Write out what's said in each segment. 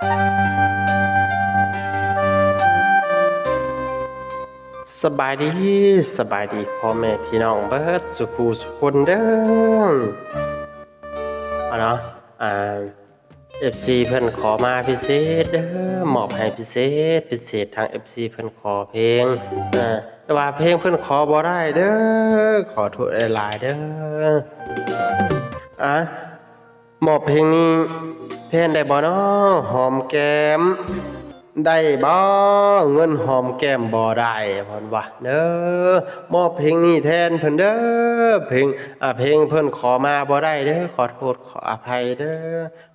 ສະບາຍດີ ສະບາຍດີພໍ່ແມ່ພີ່ນ້ອງເບິດສູ່ຜູ້ສູ່ຄົນເດີ. ເອົາເນາະ ອ່າ ເອັຟຊີເພິ່ນຂໍມາພິເສດເດີ ມອບໃຫ້ພິເສດ ພິເສດ ທາງເອັຟຊີເພິ່ນຂໍເພງ ເອີ ແຕ່ວ່າເພງເພິ່ນຂໍບໍ່ໄດ້ເດີ ຂໍໂທດຫຼາຍໆເດີ. ອ່າ ມອບເພງນີ້ແທນໄດ້ບໍ່ນໍ? ຫອມແກ້ມໄດ້ບໍ່? ເງິນຫອມແກ້ມບໍ່ໄດ້ ເພິ່ນວ່າເດີ. ມອບເພງນີ້ແທນເພິ່ນເດີ ເພງ ອ່າ ເພງເພິ່ນຂໍມາບໍ່ໄດ້ເດີ ຂໍໂທດຂໍອະໄພເດີ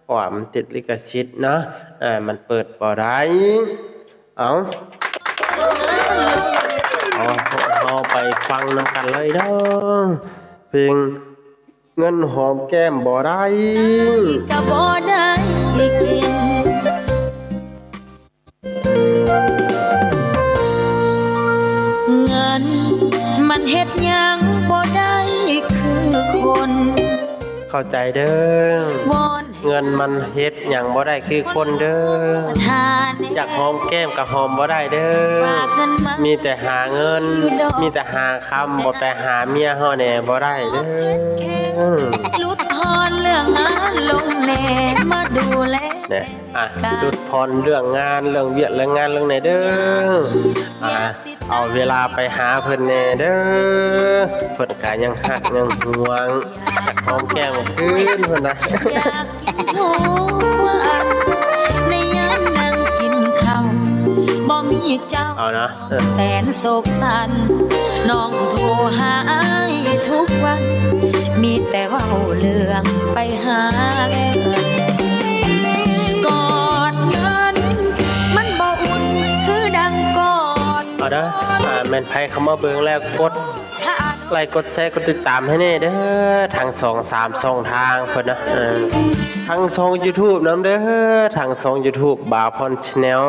ເພາະວ່າມັນຕິດລິຂະສິດເນາະ ອ່າ ມັນເປີດບໍ່ໄດ້. ເອົາ ເອົາ ພວກເຮົາໄປຟັງນຳກັນເລີຍເດີ ເພງ ເງິນຫອມແກ້ມບໍ່ໄດ້ ກະບໍ່ໄດ້ກິນ ເງິນມັນເຮັດຫຍັງບໍ່ໄດ້ຄືຄົນ ເຂົ້າໃຈເດີ ວອນ ເງິນມັນເຮັດຫຍັງບໍ່ໄດ້ຄືຄົນເດີ ຢາກຫອມແກ້ມກະຫອມບໍ່ໄດ້ເດີ ມີແຕ່ຫາເງິນ ມີແຕ່ຫາຄຳ ບໍ່ໄປຫາເມຍເຮົາແດ່ບໍ່ໄດ້ເດີ. ຫຼຸດຜ່ອນເລື່ອງງານລົງແດ່ ມາດູແລ ແນ່ ອ່ະ ຫຼຸດຜ່ອນເລື່ອງງານ ເລື່ອງວຽກເລື່ອງງານລົງແດ່ເດີ ອ່າ ເອົາເວລາໄປຫາເພິ່ນແດ່ເດີ ເພິ່ນກະຍັງຮັກຍັງຫ່ວງ ຢາກຫອມແກ້ມຄືນເພິ່ນນະ ຢາກກິນທຸກວັນ ໃນຍາມນັ່ງກິນເຂົ້າ ບໍ່ມີເຈົ້າ ເອົານະ ເອີ ແສນໂສກສັນ ນ້ອງໂທຫາອ້າຍທຸກວັນ ມີແຕ່ເວົ້າເລື່ອງໄປຫາເງິນ ກອດເງິນ ມັນບໍ່ອຸ່ນຄືດັ່ງກອດ ເອົາເດີ ອ່າ ແມ່ນໃຜເຂົ້າມາເບິ່ງແລ້ວ ກົດໄລ້ ກົດແຊ ກົດຕິດຕາມໃຫ້ແດ່ເດີ ທັງສອງສາມຊ່ອງທາງເພິ່ນນະ ເອີ ທັງຊ່ອງຢູທູບນຳເດີ ທັງຊ່ອງຢູທູບ ບ່າວພອນ Channel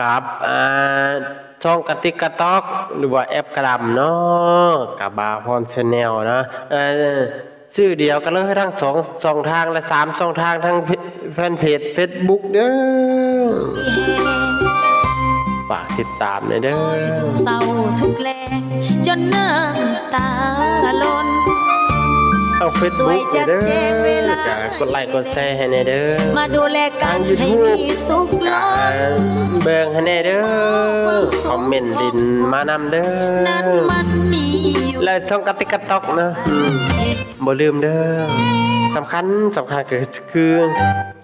ກັບ ອ່າ ຊ່ອງກະຕິກກະຕັອກ ຫຼືວ່າແອັບກະດຳເນາະ ກັບບ່າວພອນ Channel ເນາະ ເອີ ຊື່ດຽວກັນເລີຍ ທັງສອງຊ່ອງທາງ ແລະ ສາມຊ່ອງທາງ ທັງແຟນເພຈເຟສບຸກເດີ ຝາກຕິດຕາມແດ່ເດີ ທຸກເຊົ້າທຸກແລງ ຈົນນ້ຳຕາຫຼົ່ນ ທາງເຟສບຸກແດ່ເດີ ກະກົດໄລ້ກົດແຊໃຫ້ແດ່ເດີ ມາດູແລກັນໃຫ້ມີສຸກລ້ນ ເບິ່ງໃຫ້ແດ່ເດີ ຄອມເມັນດິນມານຳເດີ ແລະ ຊ່ອງກະຕິກກະຕັອກເນາະ ອືມ ບໍ່ລືມເດີ ສຳຄັນ ສຳຄັນກະຄື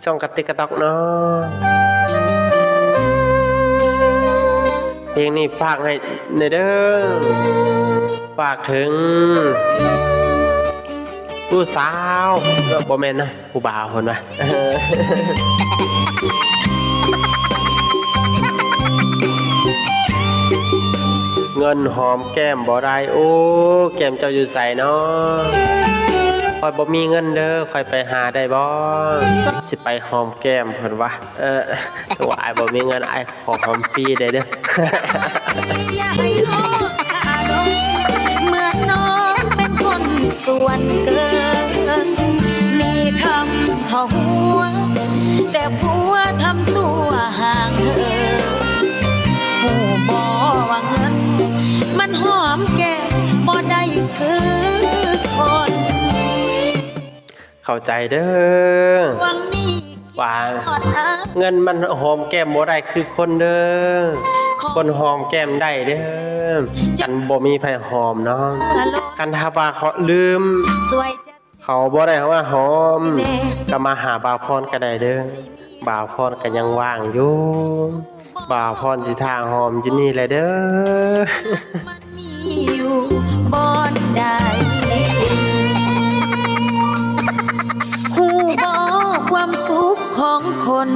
ຊ່ອງກະຕິກກະຕັອກເນາະ ເພງນີ້ຝາກໃຫ້ແດ່ເດີ ຝາກເຖິງຜູ້ສາວ ເອີ ບໍ່ແມ່ນນະ ຜູ້ບ່າວພຸ້ນວ່າ ເງິນຫອມແກ້ມບໍ່ໄດ້ ໂອ້ ແກ້ມເຈົ້າຢູ່ໃສນໍ? ຂ້ອຍບໍ່ມີເງິນເດີ ຂ້ອຍໄປຫາໄດ້ບໍ່? ຊິໄປຫອມແກ້ມເພິ່ນວ່າ ເອີ ໂອ້ ອ້າຍບໍ່ມີເງິນ ອ້າຍຂໍຫອມຟຣີໄດ້ເດີ. ຢ່າໃຫ້ຮອດຄາລົມ ເມື່ອນ້ອງເປັນຄົນສວນເກີນ ມີຄຳເຂົ້າຫົວ ແຕ່ຜົວທຳຕົວຫ່າງເຫີ ຮູ້ບໍ່ວ່າເງິນມັນຫອມແກ້ມບໍ່ໄດ້ຄືຄົນ. ເຂົ້າໃຈເດີ ວ່າເງິນມັນຫອມແກ້ມບໍ່ໄດ້ຄືຄົນເດີ ຄົນຫອມແກ້ມໄດ້ເດີ ຄັນບໍ່ມີໃຜຫອມເນາະ ຄັນຖ້າວ່າເຂົາລືມ ເຂົາບໍ່ໄດ້ມາຫອມ ກະມາຫາບ່າວພອນກະໄດ້ເດີ ບ່າວພອນກະຍັງວ່າງຢູ່ ບ່າວພອນຊິຖ້າຫອມຢູ່ນີ້ແຫຼະເດີ. ມີຢູ່ບ່ອນໃດ ຮູ້ບໍ່ຄວາມສຸກຂອງຄົນ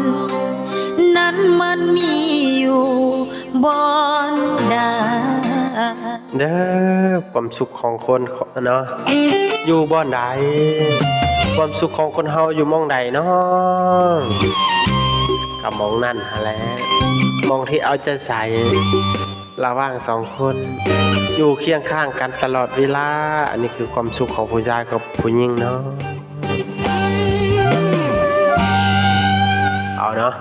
ນັ້ນມັນມີຢູ່ບ່ອນໃດ ເດີ ຄວາມສຸກຂອງຄົນເນາະ ຢູ່ບ່ອນໃດ ຄວາມສຸກຂອງຄົນເຮົາຢູ່ໝ່ອງໃດເນາະ ກະໝ່ອງນັ້ນຫັ້ນແຫຼະ ໝ່ອງທີ່ເອົາໃຈໃສ່ ລະຫວ່າງສອງຄົນ ຢູ່ຄຽງຂ້າງກັນຕະຫຼອດເວລາ ອັນນີ້ຄືຄວາມສຸກຂອງຜູ້ຊາຍກັບຜູ້ຍິງເນາະ. ເອົາ ເນາະ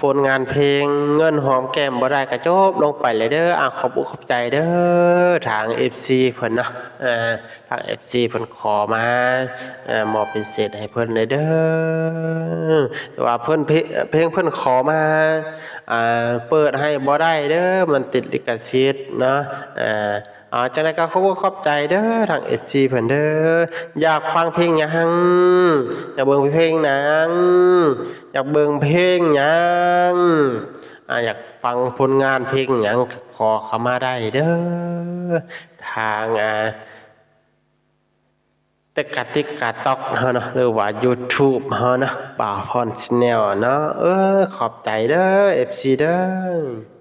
ຜົນງານເພງເງິນຫອມແກ້ມບໍ່ໄດ້ກໍຈົບລົງໄປແລ້ວເດີ້. ອາ ຂອບອົກຂອບໃຈເດີ້ ທາງເອັຟຊີເພິ່ນເນາະ ເອີ ທາງເອັຟຊີເພິ່ນຂໍມາ ເອີ ມອບພິເສດໃຫ້ເພິ່ນເລີຍເດີ້. ແຕ່ວ່າເພິ່ນ ເພງ ເພງເພິ່ນຂໍມາ ອ່າ ເປີດໃຫ້ບໍ່ໄດ້ເດີ້ ມັນຕິດລິຂະສິດເນາະ. ເອີ ເອົາ ຈັ່ງໃດກໍຂອບອົກຂອບໃຈເດີ້ ທາງເອັຟຊີເພິ່ນເດີ້. ຢາກຟັງເພງຫຍັງ? ຢາກເບິ່ງເພງຫຍັງ? ຢາກເບິ່ງເພງຫຍັງ? ອາ ຢາກຟັງຜົນງານເພງຫຍັງ ຂໍເຂົ້າມາໄດ້ເດີ້ ທາງ ອາ ແຕ່ກະຕິກກະຕັອກເຮົາເນາະ ຫຼືວ່າຢູທູບເຮົາເນາະ ບ່າວພອນແຊນແນວເນາະ. ເອີ ຂອບໃຈເດີ້ ເອັຟຊີເດີ້.